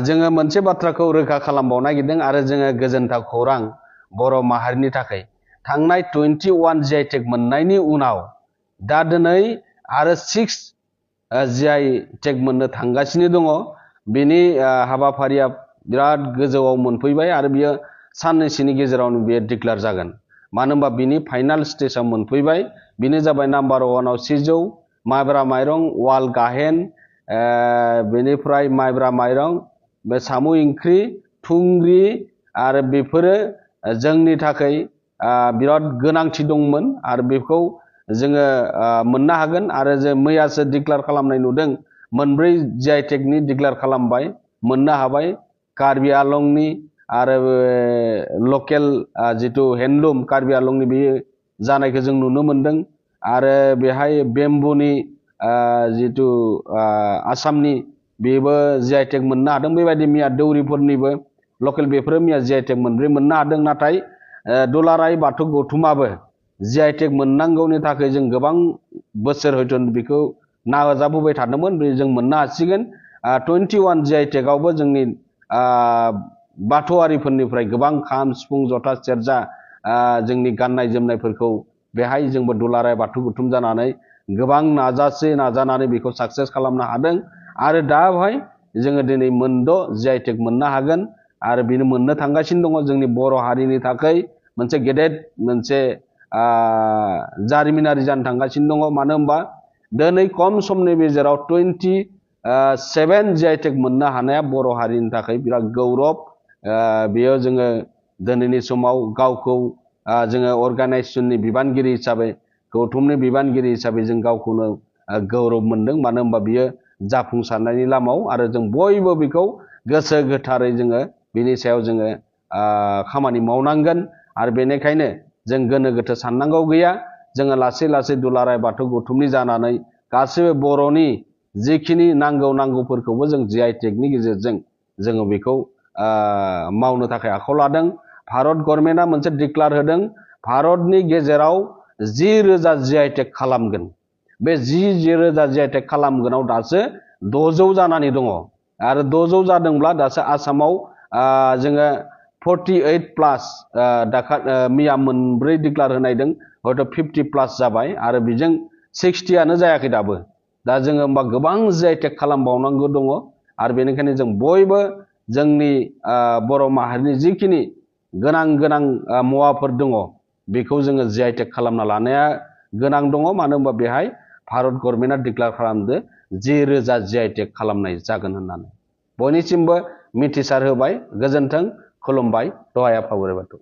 जोङो मोनसे बाथ्राखौ रोखा खालामबावनो नागिरदों आरो जोङो गोजोनथाव खौरां बर' माहारिनि थाखाय थांनाय 21 जि आइ टेग मोननायनि उनाव दा दिनै आरो 6 जि आइ टेग मोननो थांगासिनो दङ। बेनि हाबाफारिया बिराद गोजौआव मोनफैबाय आरो बियो साननैसोनि गेजेरावनो बियो डिक्लेयार जागोन। मानो होनबा बिनि फाइनाल स्टेजाव मोनफैबाय। बेनो जाबाय नाम्बार 1आव सिजौ, माइब्रा माइरं, वाल गाहेन, बेनिफ्राय माइब्रा माइरं, बे साम' ओंख्रि, थुंग्रि आरो बेफोरो जोंनि थाखाय बिराद गोनांथि दंमोन आरो बेखौ जोङो मोननो हागोन। आरो जों मैयासो डिक्लेयार खालामनाय नुदों, मोनब्रै जि आइ टेगनि डिक्लेयार खालामबाय, मोननो हाबाय। कार्बि आलंनि आरो लकेल जिथु हेन्डलुम कार्बि आलंनि बेयो जानायखौ जों नुनो मोनदों। आरो बेहाय बेम्बुनि जिथु आसामनि बेबो जि आइ टेग मोननो हादों। बेबायदि मैया दौरिफोरनिबो लकेल बेफोरो मैया जि आइ टेग मोनब्रै मोननो हादों। नाथाय दुलाराय बाथौ गौथुमाबो जि आइ टेग मोननांगौनि थाखाय जों गोबां बोसोर हयथ' बेखौ नाजाबोबाय थादोंमोन, जों मोननो हासिगोन। 21 जि आइ टेगआवबो जोंनि बाथौआरिफोरनिफ्राय गोबां खाम, सिफुं, जथा, सेरजा, जोंनि गाननाय जोमनायफोरखौ बेहाय जोंबो दुलाराय बाथौ गौथुम जानानै गोबां नाजानानै बेखौ साक्सेस खालामनो हादों। आरो दा बेवहाय जोङो दिनै मोनद' जि आइ टेग मोननो हागोन आरो बेनो मोननो थांगासिनो दङ। जोंनि बर' हारिनि थाखाय मोनसे गेदेर मोनसे जारिमिनारि जानो थांगासिनो दङ। मानो होनबा दिनै खम समनि गेजेराव 27 जि आइ टेग मोननो हानाया बर' हारिनि थाखाय बिराद गौरब। बेयाव जोङो दिनैनि समाव गावखौ जोङो अर्गानाइजेसननि बिबानगिरि हिसाबै, गौथुमनि बिबानगिरि हिसाबै जों गावखौनो गौरब मोनदों। मानो होनबा बियो जाफुंसारनायनि लामायाव आरो जों बयबो बेखौ गोसो गोथारै जोङो बिनि सायाव जोङो खामानि मावनांगोन। आरो बेनिखायनो जों गोनो गोथो साननांगौ गैया। जोङो लासै लासै दुलाराय बाथौ गौथुमनि जानानै गासैबो बर'नि जिखिनि नांगौफोरखौबो जों जि आइ टेगनि गेजेरजों जोङो बेखौ मावनो थाखाय आखायाव लादों। भारत गभर्नमेन्टआ मोनसे डिक्लेयार होदों, भारतनि गेजेराव 10,000 जि आइ टेग खालामगोन। बे 10,000 जि आइ टेग खालामगोनाव दासो 600 जानानै दङ। आरो 600 जादोंब्ला दासो आसामाव जोङो 48+ मैया मोनब्रै डिक्लेयार होनायदों, हयथ' 50+ जाबाय आरो बेजों 60आनो जायाखै दाबो। दा जोङो होमबा गोबां जि आइ टेग खालामबावनांगौ दङ। आरो बेनिखायनो जों बयबो जोंनि बर' माहारिनि जिखिनि गोनां मुवाफोर दङ बेखौ जोङो जि आइ टेग खालामना लानाया गोनां दङ। मानो होनबा बेहाय भारत गभर्नमेन्टआ डिक्लेयार खालामदो 10,000 जि आइ टेग खालामनाय जागोन होननानै। बयनिसिमबो मिथिसार होबाय। गोजोन्थों, खुलुमबाय, दहाय आफा बोराइ बाथौ।